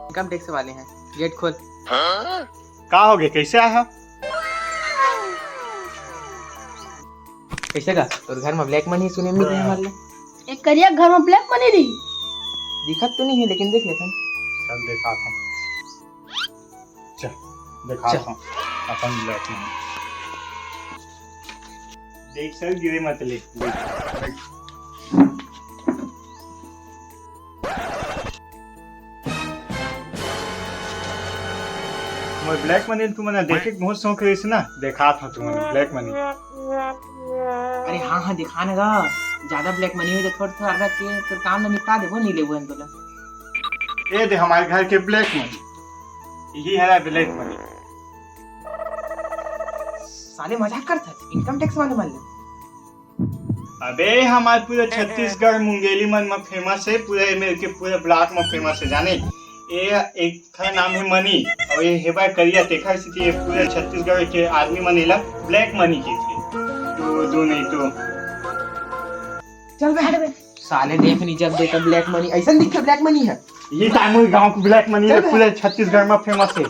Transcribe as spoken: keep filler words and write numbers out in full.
Income tax वाले हैं, gate खोल। का हो गे, कैसे आय हव? कैसे का? तोर घर में ब्लैक मनी सुने मिल रहे हमारे लिए। एक करिया घर में ब्लैक मनी रही। दिखत तो नहीं है, लेकिन देख लेथन। चल, देखा था। चल, देखा चल। था अपन ब्लैक मनी। देख सर, गिरे मत ले। मोर ब्लैक मनी तुमन देखे के बहुत शौक रहिस ना, देखा था तुमन ब्लैक मनी। अरे हाँ हाँ, दिखा ना गा, ज्यादा ब्लैक मनी हो तो थोड़ा थोड़ा रख के तोर काम ला निपटा देबो, नहीं लेबो हम तोला। ये दे हमारे घर के ब्लैक मनी, यही है ब्लैक मनी। साले मजाक करत हस, इनकम टैक्स वाले मन ले। अबे हमारे पूरे छत्तीसगढ़ मुंगेली मन में फेमस है, पूरे मेरे के पूरे ब्लॉक में फेमस है जाने। ये एक ठा नाम है मनी और ये हेबा करिया, तेखर सेती ये पूरे छत्तीसगढ़ के आदमी मन एला ब्लैक मनी कहिथे। दो दो नहीं तो चल बे, हट बे। साले देख नहीं, जब देखा ब्लैक मनी, ऐसा दिखता ब्लैक मनी है। ये तामुल गांव को ब्लैक मनी है, चल बे। पूरे छत्तीसगढ़ में फेमस है।